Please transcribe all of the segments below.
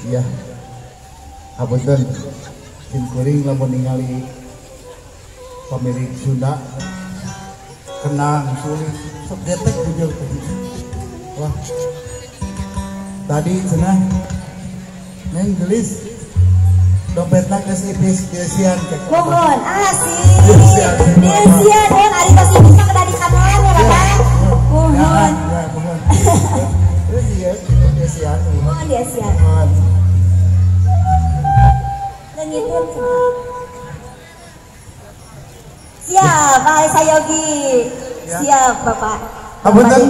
Iya. Hapunten simkuring lamun ningali pemilik Sunda kenang sulit sok detek bujur. Wah. Tadi cenah neng gelis dompetna geus ipis dieusian ke. Mohon asih. Dieusian mohon ari tos ipis mah kedah dikamean ya Bapak. Mohon. Ya, mohon. Terus ieu dieusian. Mohon dieusian. Leungiteun cenah. Siap, Pak Sayogi. Siap, Bapak. Hapunten.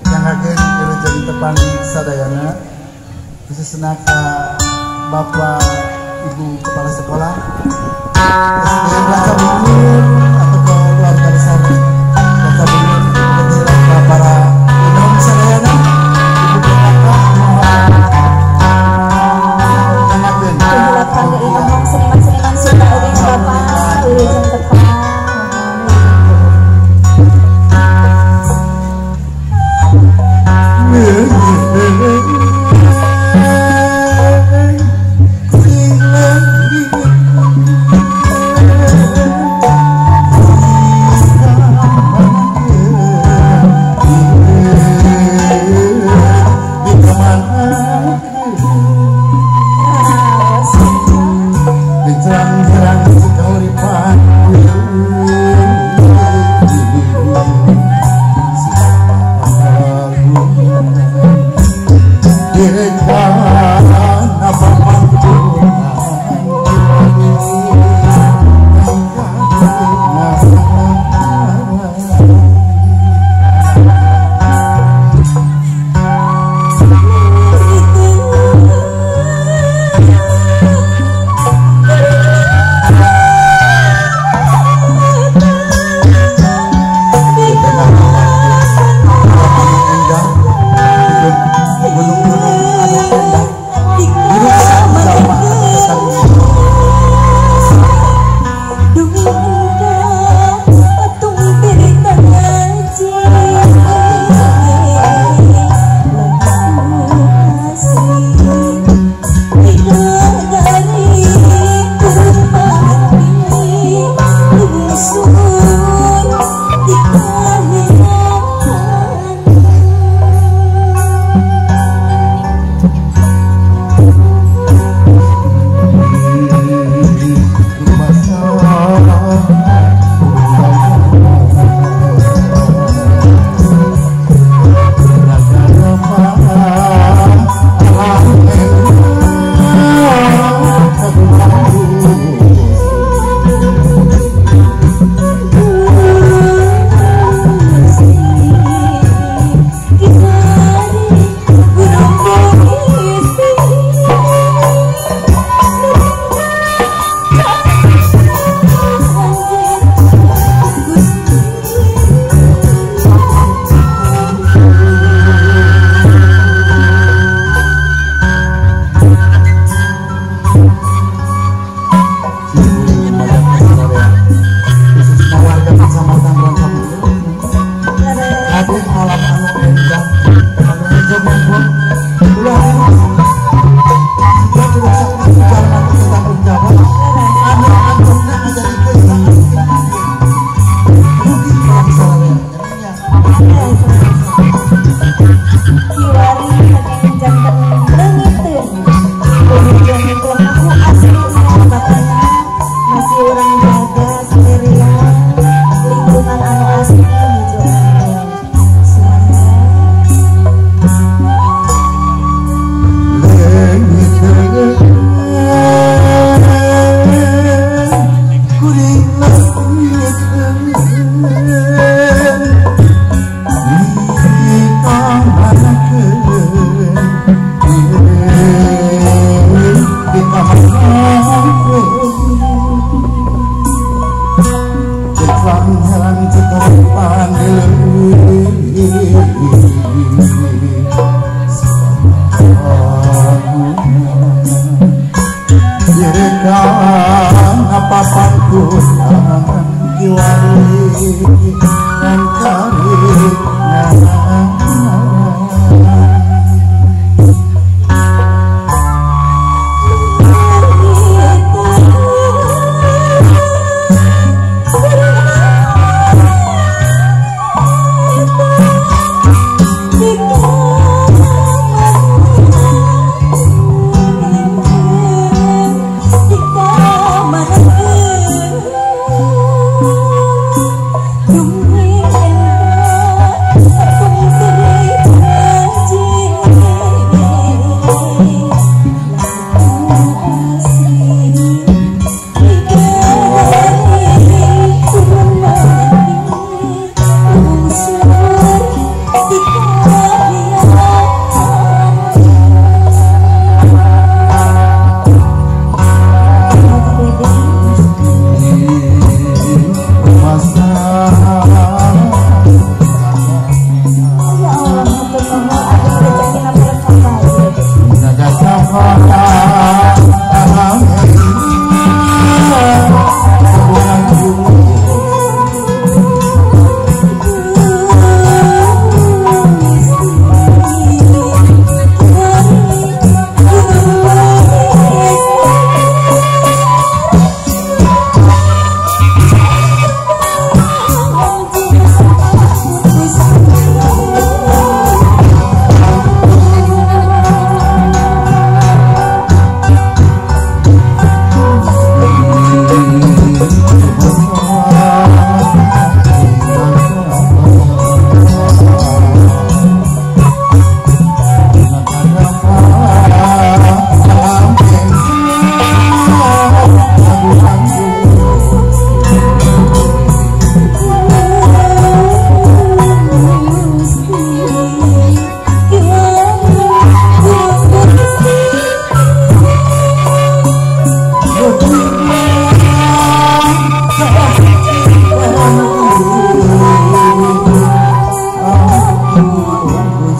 Nyanggakeun wilujeng tepang sadayana khususna ka Bapak Ibu Kepala Sekolah SD Rancabungur atau keluarga besar Rancabungur, ke para indung sadayana, Ibu PKK mohon nyanggakeun kangge inohong seniman-seniman Sunda oge Bapak wilujeng tepang. Thank you.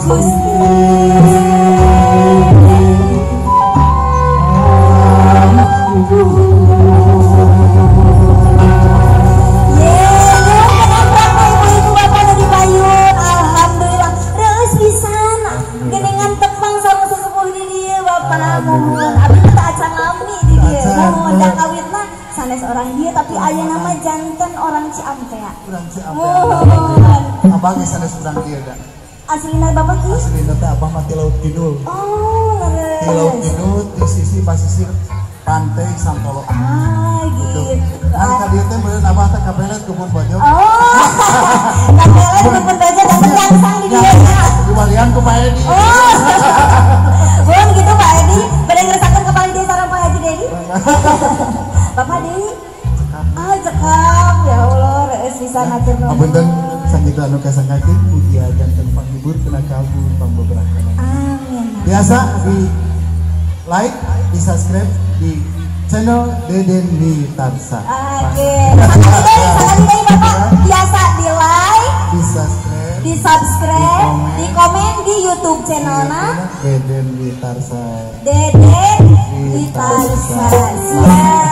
Gusti. Ibu-ibu bapak nu di payun, alhamdulillah reus pisan geningan tepang sama sesepuh di dieu bapak. Muhun abdi teh acan lami di dieu, muhun da kawitna sanes orang dieu tapi ayeuna mah janten orang Ciampea. Urang Ciampea. Muhun. Abah geus sanes urang dieu da. Aslina bapak ki? Aslina teh abah mah ti Laut Kidul. Oh, leres. Ti Laut Kidul di sisi pasisir pantai Santolo. Ah, gitu. Kan ka dieu teh meureun abah teh kapelet kebun bajo. Oh. Kapelet kebun bajo dapat langsung di dieu nya. Diwalian ku Pak Edi. Oh. Mun gitu Pak Edi, bade ngeresakeun kepala di sareng Pak Haji Dedi. Bapak deui. Ah, cekap ya Allah, reus pisan hatur nuhun. Apunten sakitu anu kasangkakeun mugia janten panghibur tina kalbu pangbeberaka. Amin. Biasa di like, di subscribe di channel Deden Witarsa. Oke, sekali deui Bapak, biasa di like, di subscribe, di komen di YouTube channelna Deden Witarsa. Deden Witarsa. Siap.